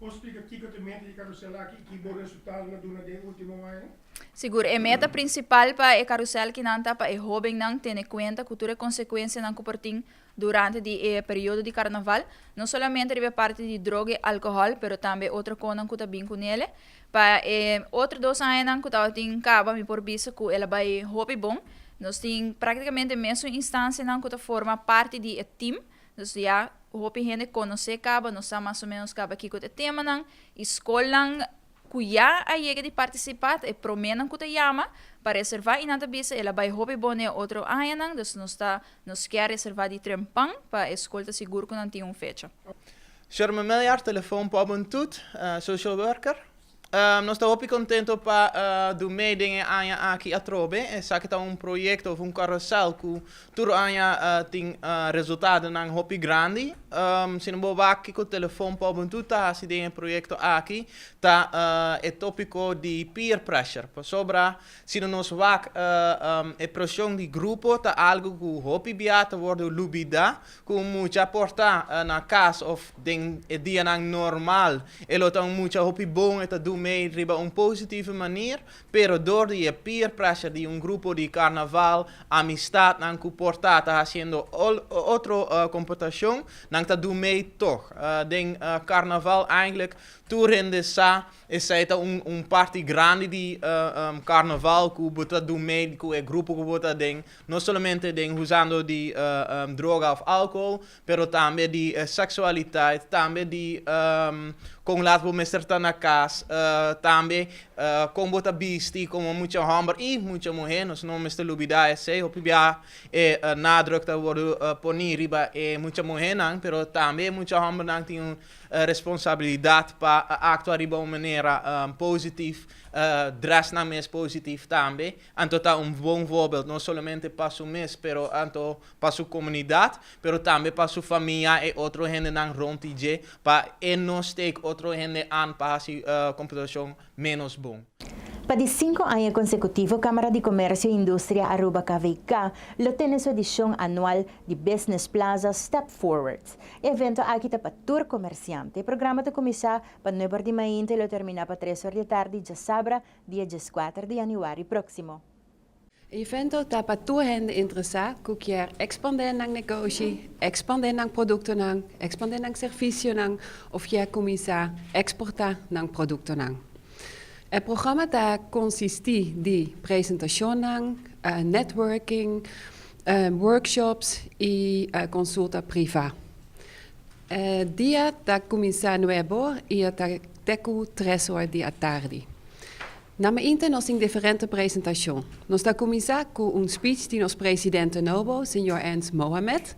Por splika kiko ta e meta di karusèl aki i ki bon resultado nan a duna den e último añanan? Sigur, e meta prinsipal pa e karusèl kinan ta pa e hóbennan tene kuenta ku tur e konsekuensianan ku por tin durante di e periodo di karnaval, no solamente riba e parti di droga i alkohòl, pero tambe otro konan ku ta bin kunele. Pa e otro dos añanan ku tabatin kaba mi por bisa ku el a bai hopi bon. Nos tin práktikamente mesun instansianan ku ta forma parti di e tim, dus ya hopi hende konosé kaba, nos sa mas o ménos kaba kiko ta e temanan i skolnan ku ya a yega di partisipá ta e proménan ku ta yama pa reservá i nan ta bisa el a bai hopi bon den e otro añanan, dus nos ta nos kier reservá di trempan pa e skol ta sigur ku nan tin un fecha. Sherman Meliar, telefon pa Hubentud, social worker. Nos ta hopi contento pa do mee den e aña aki atrobe. Esaki ta un proyecto of un carousel cu tur aña tin resultadonan hopi grandi. Si no bo wak kico Telefon pa Hubentud ta haci den e proyecto aki ta e topico di peer pressure. Pasobra si no nos wak e presion di grupo ta algo cu hopi bia ta wordo lubida Ku un mucha por ta na kas òf den e dianan normal, e lo ta un mucha hopi bon, e ta du mee riba un positieve manier, pero dor di e peer pressure di un grupo di karnaval, amistatnan ku por ta ta hasiendo otro komportashon, nan ta du mee tog. Den karnaval eindelijk tur hende sa Esei ta un un parti grandi di carnaval cu bo ta do mee cu e grupo cu bo ta den, no solamente den usando di droga of alcohol, pero tambe di sexualiteit, tambe di con laat bo mester ta na cas, tambe con bo ta bisti como mucha homber y mucha muher, nos no mester lubida esei, hopi bia e nadruk ta wordo poni riba e mucha muhernan, pero tambe e mucha hombernan tin un responsabilidad pa actua riba un manera positief, dress nan mes positief tambe, anto ta un bon voorbeeld no solamente pa su mes pero anto pa su comunidad, pero tambe pa su famia y otro hendenan rond di dje pa e no steek otro hende aan pa haci comportacion menos bon. Pa di sinku aña konsekutivo Kámara di Komersio i Industria Aruba, KVK, lo tene su edishon anual di Business Plaza Step Forward. E evento aki ta pa tur komersiante. E programa ta kuminsá pa nuebe or di mainta i lo terminá pa tres or di tardi djasabra dia dieskuater di yanüari próksimo. E evento ta pa tur hende interesá ku kier ekspandé nan negoshi, ekspandé nan produktonan, ekspandé nan servisionan òf kier kuminsá eksportá nan produktonan. E programa ta konsistí di presentashonnan, networking, workshops i konsulta privá. E dia ta kuminsá nuebe or i e ta te ku tres or di atardi. Na mainta nos tin diferente presentacion. Nos ta cuminsa cu un speech di nos presidente nobo, señor Ernst Mohamed.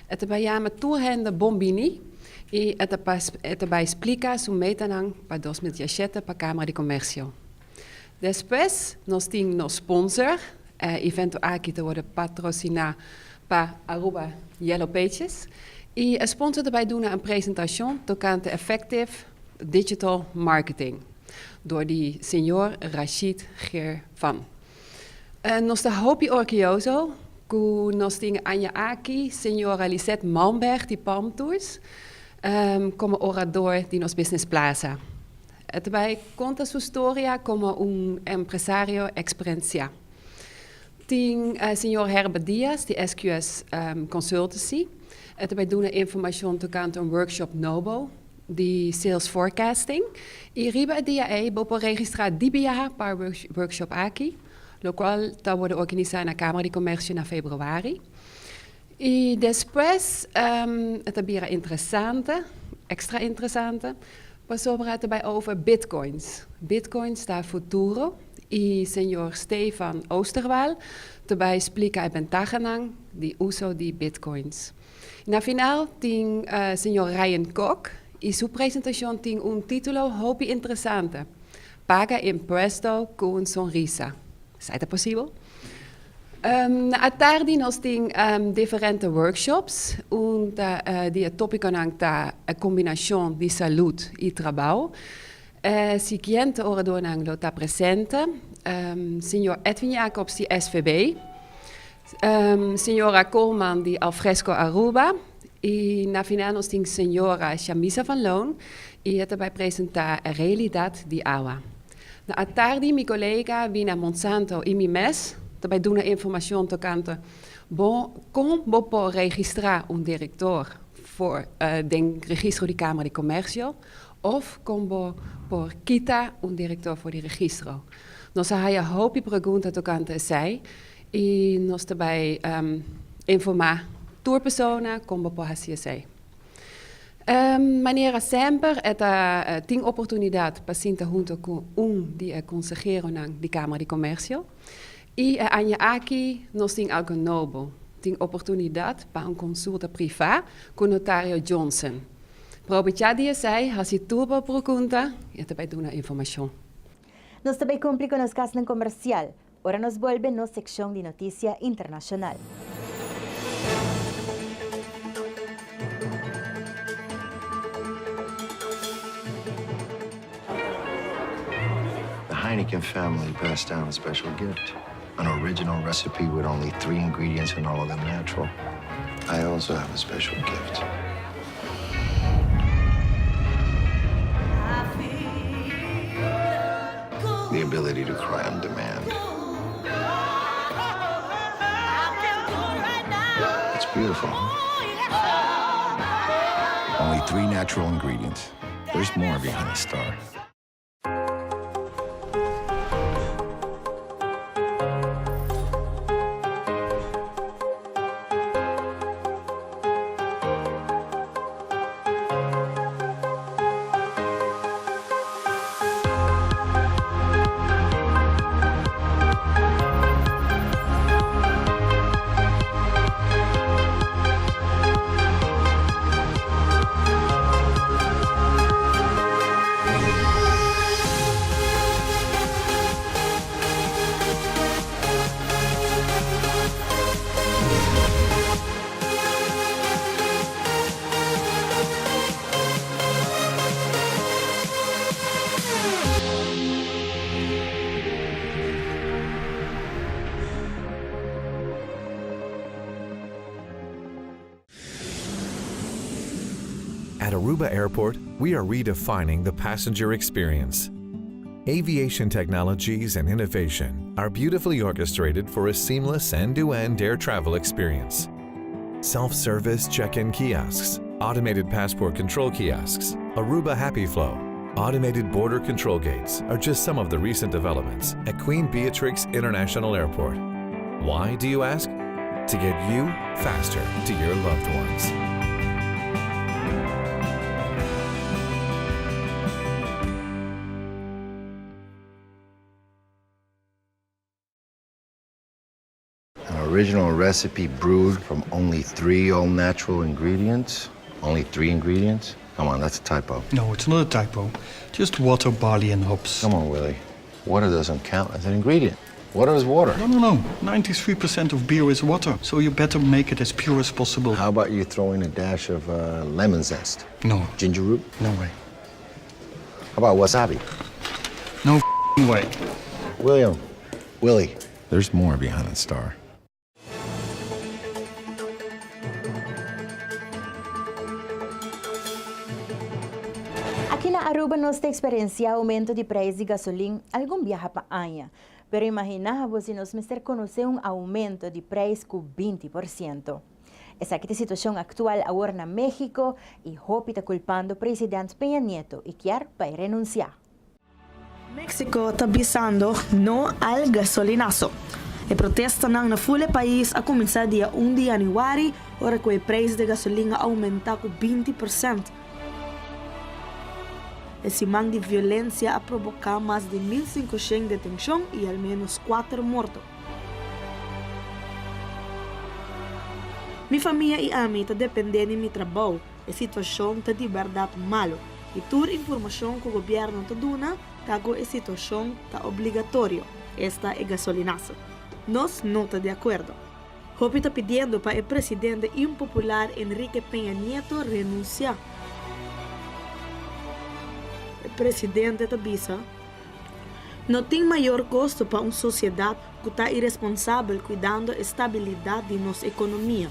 E ta bay yama tur hende bon bini y e ta e ta bay splica su metanan pa 2017 pa Camara di Comercio. Despues nos tin nos sponsor, e evento aki ta wordo patrocina pa Aruba Yellow Pages y e sponsor ta bay duna un presentacion tocante effective digital marketing. Door di señor Rashid Geervan. Nos ta hopi orguyoso. Ku nos tin aña aki señora Lisette Malmberg di Palm Tours komo orador di nos Business Plaza. E ta bai konta su storia komo un empresario eksperensiá. Tin señor Herbert Diaz di SQS Consultancy. E ta bai duna informashon tokante un workshop nobo di Sales Forecasting. I riba e dia ei bo por registrá di biaha pa e workshop aki, lokual ta wòrdu organisá na Kámara di Komersio na februari. I despues e ta bira interesante, èkstra interesante, pasobra e ta bai over bitcoins. Bitcoins ta futuro i señor Stefan Oosterwaal ta bai splika e bentahanan di uso di bitcoins. Na final tin señor Ryan Kok i su presentashon tin un título hopi interesante, Paga impuesto ku un sonrisa. Esei ta posibel? Na atardi nos tin diferente workshops. Un ta di e tópikonan ta e kombinashon di salud i trabou. E siguiente oradornan lo ta presente, señor Edwin Jacobs di SVB, señora Koolman di Alfresco Aruba i na final nos tin señora Shamisa van Loon i e ta bai presentá e realidat di awa. Na atardi mi kolega Wina Monsanto i mi mes ta bai duna informashon tokante bo kon bo por registrá un direktor for den registro di Kámara di Komersio òf kon bo por kita un direktor for di registro. Nos a haya hopi pregunta tokante esei i nos ta bai informá tur persona kon bo por hasi esei. Manera semper e ta tin oportunidat pa sinta hunto ku un di e konseheronan di Kámara di Komersio. I e aña aki nos tin algo nobo, tin oportunidat pa un konsulta privá ku notario Johnson. Probechá di esei, hasi tur bo pregunta i e ta bai duna informashon. Nos ta bai kumpli ku nos kasnan komersial ora nos bolbe nos sekshon di notisia internashonal. The Heineken family passed down a special gift, an original recipe with only three ingredients and all of them natural. I also have a special gift. The ability to cry on demand. It's beautiful. Only three natural ingredients. There's more behind the star. At Aruba Airport, we are redefining the passenger experience. Aviation technologies and innovation are beautifully orchestrated for a seamless end-to-end air travel experience. Self-service check-in kiosks, automated passport control kiosks, Aruba Happy Flow, automated border control gates are just some of the recent developments at Queen Beatrix International Airport. Why, do you ask? To get you faster to your loved ones. An original recipe brewed from only three all natural ingredients? Only three ingredients? Come on, that's a typo. No, it's not a typo. Just water, barley, and hops. Come on, Willie. Water doesn't count as an ingredient. Water is water. No, no, no. 93% of beer is water, so you better make it as pure as possible. How about you throw in a dash of uh, lemon zest? No. Ginger root? No way. How about wasabi? No way. William, Willie, there's more behind the star. Aruba nos ta experiencia aumento di prijs di gasolin algun biaha pa aña, pero imagina bo si nos mester conoce un aumento di prijs cu 20%. Esaki ta e situacion actual awor na Mexico y hopi ta culpando President Peña Nieto y kier pa e renuncia. Mexico ta bisando no al gasolinazo. E protestanan na ful e pais a cuminsa dia un di januari ora cu e prijs di gasolin a aumenta cu 20%. E siman di violencia a proboca mas di 1500 detencion y al menos cuater morto. Mi famia y ami ta depende di mi trabou. E situacion ta di berdad malo y tur informacion cu gobierno ta duna ta cu e situacion ta obligatorio, esta e gasolinazo. Nos no ta di acuerdo. Hopi ta pidiendo pa e presidente impopular Enrique Peña Nieto renuncia. E presidente ta bisa, No tin mayor costo pa un sociedad cu ta iresponsabel cuidando e stabilidad di nos economia.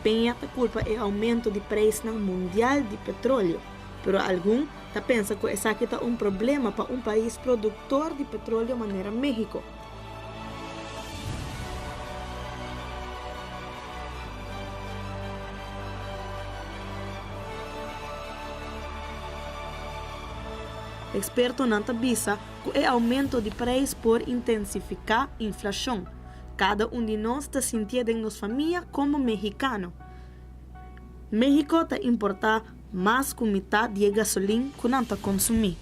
Peña ta culpa e aumento di prijsnan mundial di petroleo, pero algun ta pensa cu esaki ta un problema pa un pais productor di petroleo manera Mexico. Ekspertonan ta bisa ku e oumento di preis por intensifiká inflashon. Kada un di nos ta sintié den nos famia komo mehikano. Méhiko ta importá mas ku mitá di e gasolin ku nan ta konsumí.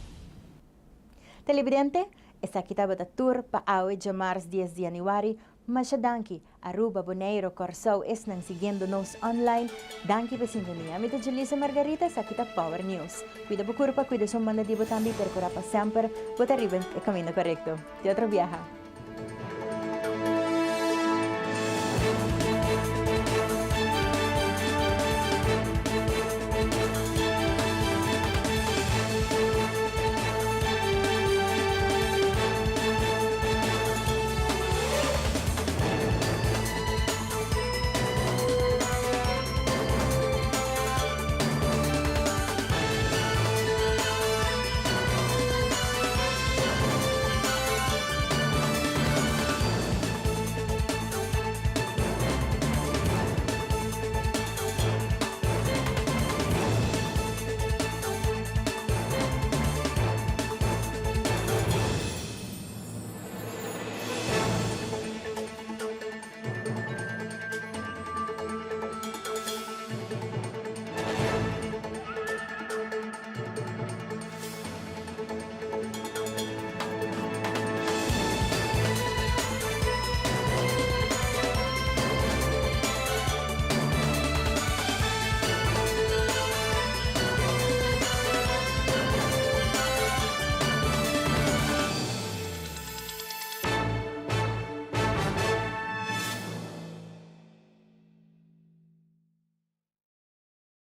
Televidente, esaki tabata tur pa awe djamars dies di januari. Masha danki, Aruba, Boneiro, Kòrsou, esnan siguiendo nos online, danki pa e sintonia. Mi ta Julissa Margarita, esaki ta Power News. Cuida bo curpa, cuida esun banda di bo tambe y percura pa semper bo ta riba e caminda corecto. Te otro biaha.